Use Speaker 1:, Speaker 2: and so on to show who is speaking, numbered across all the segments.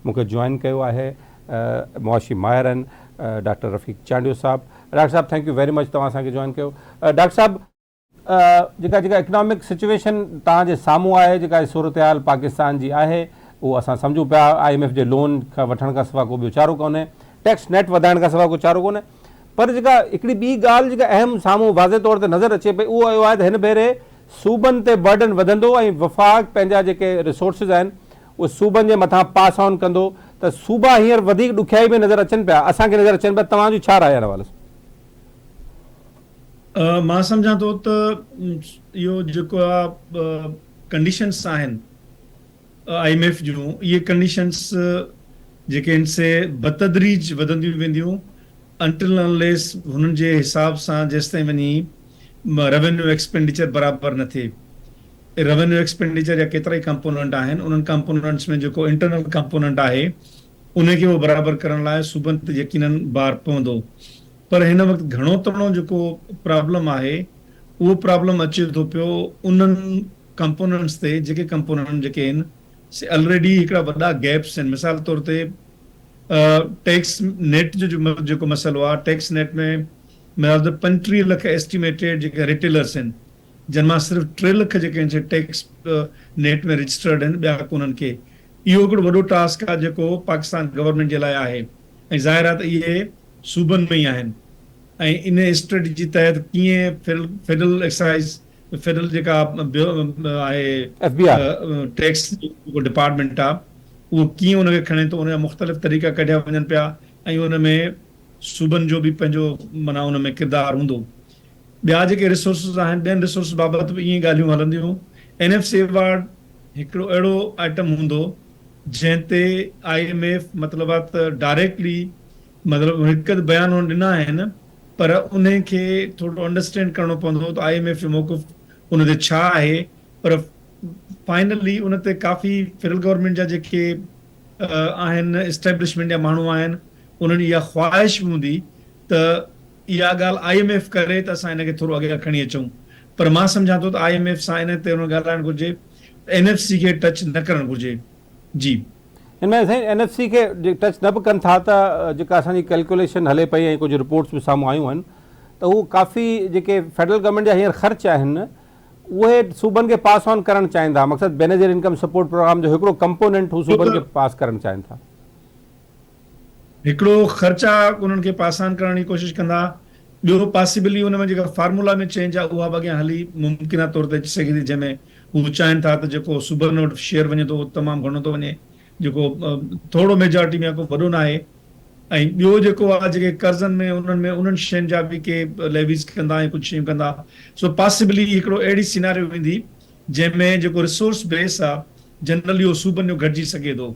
Speaker 1: مون کي جوائن ڪيو آهي معاشي ماهر آهن ڊاڪٽر رفيق چانڊيو صاحب. ڊاڪٽر صاحب thank you very much توهان اسان کي جوائن ڪيو. ڊاڪٽر صاحب جيڪا جيڪا اڪنامڪ سچويشن توهان جي سامهون آهي جيڪا صورتحال پاڪستان جي آهي اهو اسان سمجهون پيا I M F جي لون کان وٺڻ کان سواء ڪو ٻيو چارو ڪونهي ٽيڪس نيٽ وڌائڻ کان سواء ڪو چارو ڪونهي پر جيڪا هڪڙي ٻي ڳالهه جيڪا اهم سامهون واضح طور تي نظر اچي پئي اهو اهو آهي ته هن ڀيري صوبن تي برڊن وڌندو ۽ وفاق پنهنجا جيڪي ريسورسز آهن اهي صوبن جي مٿان پاس آن ڪندو ته صوبا هينئر وڌيڪ ڏکيائي ۾ نظر اچن پيا اسان کي نظر اچن پيا توهان جي ڇا راء آهي ان حوالي سان؟
Speaker 2: مان سمجهان ٿو ته اهو جيڪو ڪنڊيشنس آهن I M F جون اهي ڪنڊيشنس جيڪي آهن سي بتدريج وڌنديون وينديون انٽل انليس هنن جي حساب سان جيستائين وڃي روينيو ايڪسپينڊيچر برابر نه ٿئي. روينيو ايڪسپينڊيچر جا ڪيترائي ڪمپوننٽ آهن انهن ڪمپوننٽس ۾ جيڪو انٽرنل ڪمپوننٽ آهي ان کي اهو برابر ڪرڻ لاء صوبن تي يقينن بار پوندو پر هن وقت گهڻو تڻو جيڪو پرابلم آهي اهو پرابلم اچي ٿو پيو انهن ڪمپوننٽس تي جيڪي ڪمپوننٽ جيڪي آهن سي الريڊي هڪڙا وڏا گيپس آهن مثال طور تي ٽيڪس نيٽ جو جيڪو مسئلو آهي ٽيڪس نيٽ ۾ مثال طور 35 لک ايسٽيميٽيڊ جيڪي ريٽيلرس آهن جن مان صرف 3 لک جيڪي آهن سي ٽيڪس نيٽ ۾ رجسٽرڊ آهن ٻيا ڪونهن ڪي. اهو هڪڙو وڏو ٽاسڪ آهي جيڪو پاڪستان گورنمينٽ جي لاء آهي ۽ ظاهر آهي ته اهي صوبن ۾ ئي آهن ۽ ان اسٽريٽجي تحت ڪيئن فيڊرل ايڪسائيز فيڊرل جيڪا آهي
Speaker 1: ايف بي آر.
Speaker 2: ٽيڪس جيڪو ڊپارٽمينٽ آهي اهو ڪيئن ان کي کڻي ٿو ان جا مختلف طريقا ڪڍيا وڃن پيا ۽ ان ۾ صوبن جو به پنهنجو معنيٰ ان ۾ ڪردار هوندو. ٻيا جيڪي ريسورسز آهن ٻين ريسورسز بابت به ائين ڳالهيون هلنديون. اين ايف سي ايوارڊ هڪڙو اهڙو آئٽم هوندو جنهن تي I M F مطلب آ ته ڊائريڪٽلي مطلب هڪ ته بيان هن ڏنا آهن پر انهي کي ٿورو انڊرسٽينڊ ڪرڻو پوندو ته I M F جو موقف ان تي ڇا آهي پر فائنلي ان تي ڪافي فيڊرل گورنمينٽ جا جيڪي آهن اسٽيبلشمينٽ جا ماڻهو آهن انهن جي اها خواهش به هوندي ته اها ڳالهه I M F ڪري ته اسان ان کي ٿورو اڳيان کڻي اچون پر مان سمجهان ٿو ته I M F سان ان تي ان ڳالهائڻ گهرجي ته اين ايف سي کي ٽچ نه ڪرڻ گهرجي جي.
Speaker 1: هن ۾ سائين اين ايف سي کي جي ٽچ نه به ڪن ٿا ته جيڪا اسان جي ڪيلڪيوليشن هلي پئي ۽ ڪجهه رپورٽس به سامهون آيون آهن ته هو ڪافي جيڪي فيڊرل گورنمينٽ جا هينئر خرچ آهن اهي صوبن کي پاس آن ڪرڻ چاهين ٿا مقصد بينظير انڪم سپورٽ پروگرام جو هڪڙو ڪمپونينٽ هو صوبن کي پاس ڪرڻ چاهين ٿا.
Speaker 2: هڪڙو خرچا انهن کي پاسان ڪرڻ جي ڪوشش ڪندا، ٻيو پاسيبلي ان ۾ جيڪا فارمولا ۾ چينج آهي اها به اڳيان هلي ممڪنه طور تي اچي سگهي ٿي جنهن ۾ هو چاهين ٿا ته جيڪو صوبن وٽ شيئر وڃي ٿو اهو تمام گهڻو ٿو وڃي جيڪو ٿورو ميجارٽي ۾ آهي ڪو وڏو ناهي ۽ ٻيو جيڪو آهي جيڪي قرضن ۾ انهن ۾ انهن شين جا به ڪي ليويز ڪندا ۽ ڪجهه شيون ڪندا سو پاسيبلي هڪڙو اهڙي سيناريو ايندي جنهن ۾ جيڪو ريسورس بيس آهي جنرلي اهو صوبن جو گهٽجي سگهي ٿو.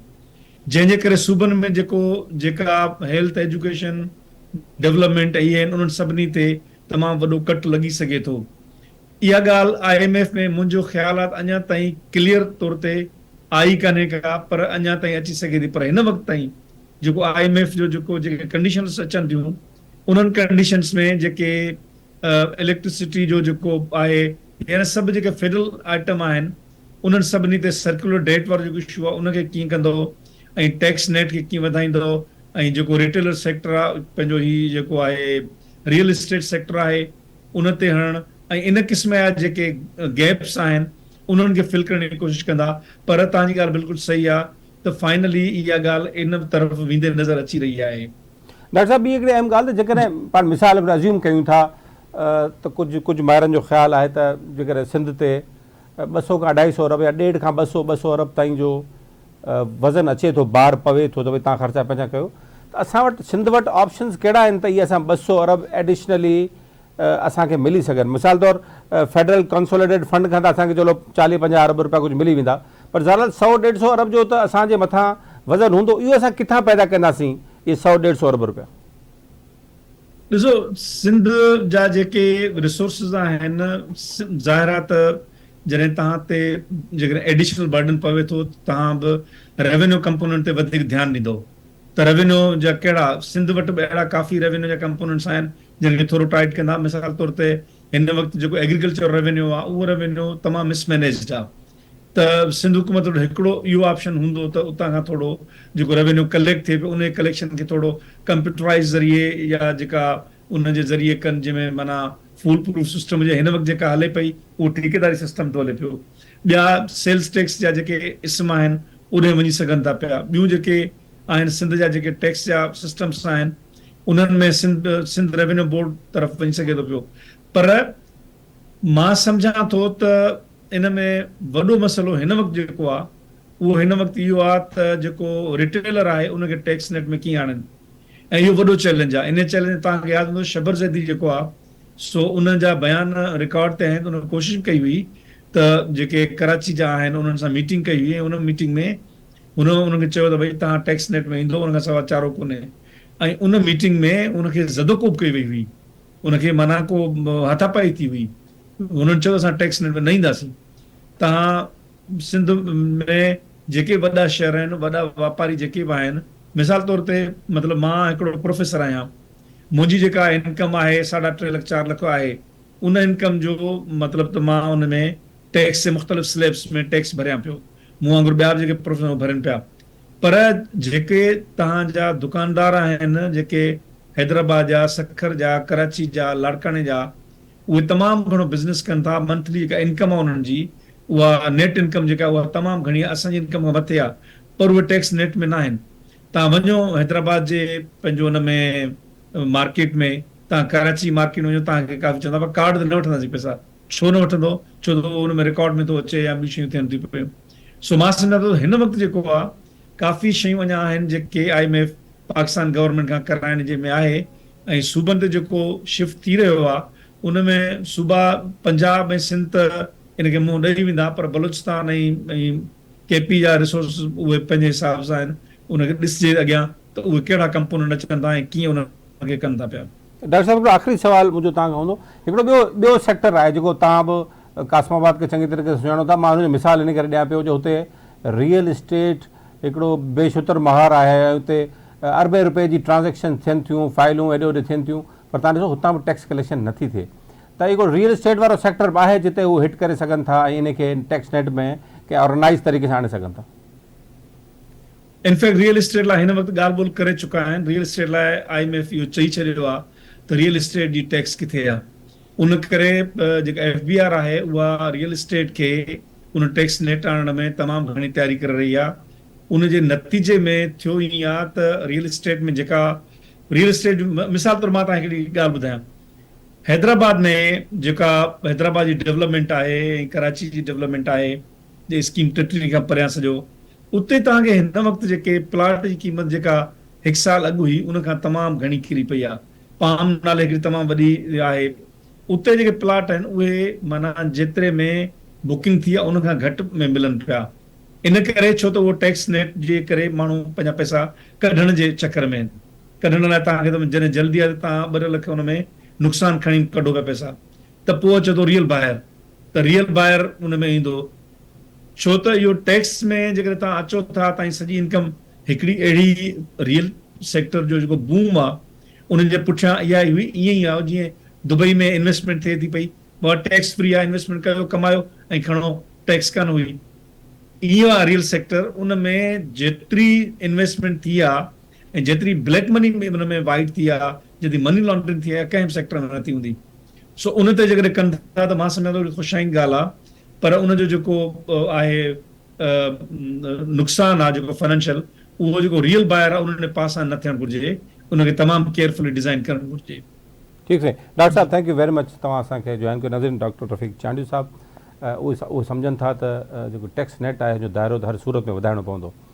Speaker 2: جنهن جي ڪري صوبن ۾ جيڪو جيڪا هيلٿ ايجوڪيشن ڊولپمينٽ اهي آهن انهن سڀني تي تمام وڏو ڪٽ لڳي سگهي ٿو. اها ڳالهه I M F ۾ منهنجو خيال آهي ته اڃا تائين ڪليئر طور تي آئي ڪانهي ڪا پر اڃا تائين اچي سگهي ٿي پر هن وقت تائين جيڪو I M F جو جيڪو جيڪي ڪنڊيشنس اچن ٿيون انهن ڪنڊيشنس ۾ جيڪي اليڪٽرسٽي جو جيڪو آهي يعني سڀ جيڪي فيڊرل آئٽم آهن انهن سڀني تي سرڪيولر ڊيٽ وارو جيڪو اشو آهي ان کي ڪيئن ڪندو ۽ ٽيڪس نيٽ کي ڪيئن وڌائيندو ۽ جيڪو ريٽيلر سيڪٽر آهي پنهنجو هي جيڪو آهي ريئل اسٽيٽ سيڪٽر آهي ان تي هڻڻ ۽ ان قسم جا جيڪي گيپس آهن انهن کي فل ڪرڻ جي ڪوشش ڪندا پر توهان جي ڳالهه بلڪل صحيح آهي ته فائنلي اها ڳالهه ان طرف ويندي نظر اچي رهي آهي.
Speaker 1: ڊاڪٽر صاحب ٻي هڪڙي اهم ڳالهه ته جيڪڏهن پاڻ مثال هڪڙو ازيوم ڪيون ٿا ته ڪجهه ڪجهه ماهرن جو خيال آهي ته جيڪڏهن سنڌ تي 200 کان اڍائي سئو ارب يا ڏيڍ کان 200 200 ارب تائين جو وزن اچي ٿو بار پوي ٿو ته ڀئي توهان خرچا پنهنجا ڪيو ته اسان وٽ سنڌ وٽ آپشنز ڪهڙا آهن ته اهي اسان 200 ارب ايڊيشنلي اسان کي ملي سگهن مثال طور فيڊرل ڪنسوليڊيٽ فنڊ کان ته اسان کي چلو 40 50 ارب روپيا ڪجهه ملي ويندا پر ظاهر 100 150 ارب جو ته اسان جي مٿان وزن هوندو اهو اسان ڪٿان پيدا ڪنداسين اهي 100 150 ارب روپيا.
Speaker 2: ڏسو سنڌ جا جيڪي ريسورسز آهن ظاهر آهي ته جڏهن توهان تي جيڪڏهن ايڊيشنل برڊن پوي ٿو ته توهان به ريونيو ڪمپوننٽ تي وڌيڪ ڌيان ڏيندو ته ريونيو جا ڪهڙا سنڌ وٽ به اهڙا ڪافي ريونيو جا ڪمپوننٽس آهن جن کي ٿورو ٽائيٽ ڪندا مثال طور تي هن وقت جيڪو ايگريڪلچر ريونيو آهي اهو ريونيو تمام مس مينيجڊ آهي. ته سنڌ حڪومت وٽ هڪڙو اهو آپشن هوندو ته اتان کان ٿورو جيڪو روينيو ڪليڪٽ ٿئي پيو انهي ڪليڪشن کي ٿورو ڪمپيوٽرائيز ذريعي يا جيڪا ان جي ذريعي ڪن جنهن ۾ معنيٰ فول پروف سسٽم هجي هن وقت جيڪا هلي پئي اهو ٺيڪيداري سسٽم ٿو هلي پيو ٻيا سيلز ٽيڪس جا جيڪي اسم آهن اوڏي وڃي سگهن ٿا پيا ٻيون جيڪي آهن سنڌ جا جيڪي ٽيڪس جا سسٽمس آهن انهن ۾ سنڌ سنڌ روينيو بورڊ طرف وڃي سگهي ٿو پيو پر مان سمجهان ٿو ته ان ۾ وڏو مسئلو هن وقت جيڪو آهي اهو هن وقت اهو آهي ته جيڪو ريٽيلر آهي ان کي ٽيڪس نيٽ ۾ ڪيئن آڻين ۽ اهو وڏو چئلينج آهي انهي چئلينج توهان کي ياد هوندو شبر زيدي جيڪو آهي سو ان جا بيان رڪارڊ تي آهن ته ان ڪوشش ڪئي هئي ته جيڪي ڪراچي جا آهن انهن سان ميٽنگ ڪئي هئي ۽ ان ميٽنگ ۾ هن انهن کي چيو ته ڀئي توهان ٽيڪس نيٽ ۾ ايندو ان کان سواء چارو ڪونهي ۽ ان ميٽنگ ۾ ان کي زدوڪوب ڪئي وئي هئي ان کي معنيٰ ڪو هاٿاپائي ٿي هئي. هنن چيو ته اسان ٽيڪس نيٽ ۾ نه اينداسين. توهان سنڌ ۾ جيڪي به وڏا شهر آهن، وڏا واپاري جيڪي به آهن، مثال طور تي مطلب مان هڪڙو پروفيسر آهيان، منهنجي جيڪا انڪم آهي ساڍا ٽي لک چار لک آهي، ان انڪم جو مطلب ته مان ان ۾ ٽيڪس جي مختلف سليبس ۾ ٽيڪس ڀريان پيو. مون وانگر ٻيا به جيڪي پروفيسر آهن اهي ڀرين پيا. پر جيڪي توهان جا دڪاندار آهن، جيڪي حيدرآباد جا، سکر جا، ڪراچي جا، لاڙڪاڻي جا، اهي تمام گهڻو بزنس ڪن ٿا، منٿلي جيڪا انڪم آهي انهن جي اها نيٽ انڪم جيڪا اها تمام گهڻي آهي، اسان جي انڪم کان مٿي آهي، پر اهي ٽيڪس نيٽ ۾ ناهن. توهان وڃو حيدرآباد جي پنهنجو ان ۾ مارڪيٽ ۾، توهان ڪراچي مارڪيٽ ۾ وڃو توهان کي ڪافي چوندا پر ڪارڊ تي نه وٺنداسين پئسا. ڇو نه وٺندو؟ ڇو ته اهو ان ۾ رڪارڊ ۾ ٿو اچي يا ٻيون شيون ٿين ٿيون پيون. سو مان سمجهان ٿو ته هن وقت جيڪو آ ڪافي شيون اڃا آهن جيڪي I M F Pakistan government کان ڪرائڻ جي ۾ آهي ۽ صوبن تي جيڪو شفٽ ٿي رهيو آ ان ۾ صوبا پنجاب ۽ سنڌ ته ان کي منهن ڏئي ويندا پر بلوچستان ۽ ۽ ڪي پي جا ريسورسز اهي پنهنجي حساب سان آهن ان کي ڏسجي اڳيان ته اهي ڪهڙا ڪمپوننٽ اچن ٿا ۽ ڪيئن انهن کي ڪن ٿا پيا.
Speaker 1: ڊاڪٽر صاحب هڪڙو آخري سوال منهنجو توهان کان هوندو هڪڙو ٻيو ٻيو سيڪٽر آهي جيڪو توهان به قاسم آباد کي چڱي طريقي سان سڃاڻو ٿا مان ان جو مثال ان ڪري ڏيان پيو جو هتي ريئل اسٽيٽ هڪڙو بي شتر مهار آهي ۽ اتي اربين روپين جي ٽرانزيڪشن ٿين ٿيون فائلون هيڏي هوڏي ٿين ٿيون پر توهان ڏسو هتان به ٽيڪس ڪليڪشن نٿي ٿئي ته هڪڙو ريئل اسٽيٽ وارو سيڪٽر به آهي جتي هو هٽ ڪري سگهن ٿا ۽ ان کي ٽيڪس نيٽ ۾ ڪنهن آرگنائز طريقي سان آڻي سگهن ٿا.
Speaker 2: انفيڪٽ ريئل اسٽيٽ لاء هن وقت ڳالهه ٻولهه ڪري چڪا آهن، ريئل اسٽيٽ لاء I M F اهو چئي ڇڏيو آهي ته ريئل اسٽيٽ جي ٽيڪس ڪٿي آهي، ان ڪري جيڪا ايف بي آر آهي اها ريئل اسٽيٽ کي ان ٽيڪس نيٽ آڻڻ ۾ تمام گهڻي تياري ڪري رهي آهي، ان جي نتيجي ۾ ٿيو ائين آهي ته ريئل اسٽيٽ ۾ جيڪا ريئل اسٽيٽ جو مثال طور مان توهان کي هڪڙي ڳالهه ٻڌايان حيدرآباد ۾ جيڪا حيدرآباد جي ڊولپمينٽ آهي ۽ ڪراچي جي ڊولپمينٽ آهي جي اسڪيم ٽٽڻي کان پريان سڄو اتي توهان کي هن وقت جيڪي پلاٽ جي قيمت جيڪا هڪ سال اڳ هئي ان کان تمام گهڻي ڪري پئي آهي. پام نالي هڪڙي تمام وڏي آهي اتي جيڪي پلاٽ آهن اهي معنيٰ جيتري ۾ بڪنگ ٿي آهي ان کان گهٽ ۾ ملن پيا ان ڪري ڇو ته اهو ٽيڪس نيٽ جي ڪري ماڻهو پنهنجا پئسا ڪڍڻ جي چڪر ۾ آهن ڪڍڻ لاء توهان کي ته جڏهن جلدي آهي ته توهان ٻه لک ان ۾ نقصان کڻي ڪڍو پيا پئسا ته پوء اچي ٿو ريئل بائر ته ريئل بائر ان ۾ ايندو ڇو ته اهو ٽيڪس ۾ جيڪڏهن توهان اچو ٿا تائين سڄي انڪم هڪڙي اهڙي ريئل سيڪٽر جو جيڪو بوم آ ان جي پٺيان اها ئي هئي ائين ئي آ جيئن دبئي ۾ انويسٽمينٽ ٿئي ٿي پئي بابا ٽيڪس فري آ انويسٽمينٽ ڪيو ڪمايو ۽ کڻو ٽيڪس ڪانه هئي ائين آ ريئل سيڪٽر ان ۾ جيتري انويسٽمينٽ ٿي آ ۽ جيتري بليڪ مني ان ۾ وائيٽ ٿي آ جيتري مني لانڊرنگ ٿي آ ڪنهن به سيڪٽر ۾ نه ٿي هوندي سو ان تي جيڪڏهن ڪن ٿا ته مان سمجهان ٿو هڪڙي خوش آئند ڳالهه آ پر ان جو جيڪو آهي نقصان آ جيڪو فنانشل اهو جيڪو ريئل بائر آ ان ڏي پاس آن نه ٿيڻ گهرجي ان کي تمام ڪيئرفلي ڊزائن ڪرڻ گهرجي.
Speaker 1: ٺيڪ سائين ڊاڪٽر صاحب thank you very much توهان اسان کي جوائن ڪيو ناظرين ڊاڪٽر رفيق چانڊيو صاحب اهي سمجهن ٿا ته جيڪو ٽيڪس نيٽ آهي ان جو دائرو ته هر صورت ۾ وڌائڻو پوندو.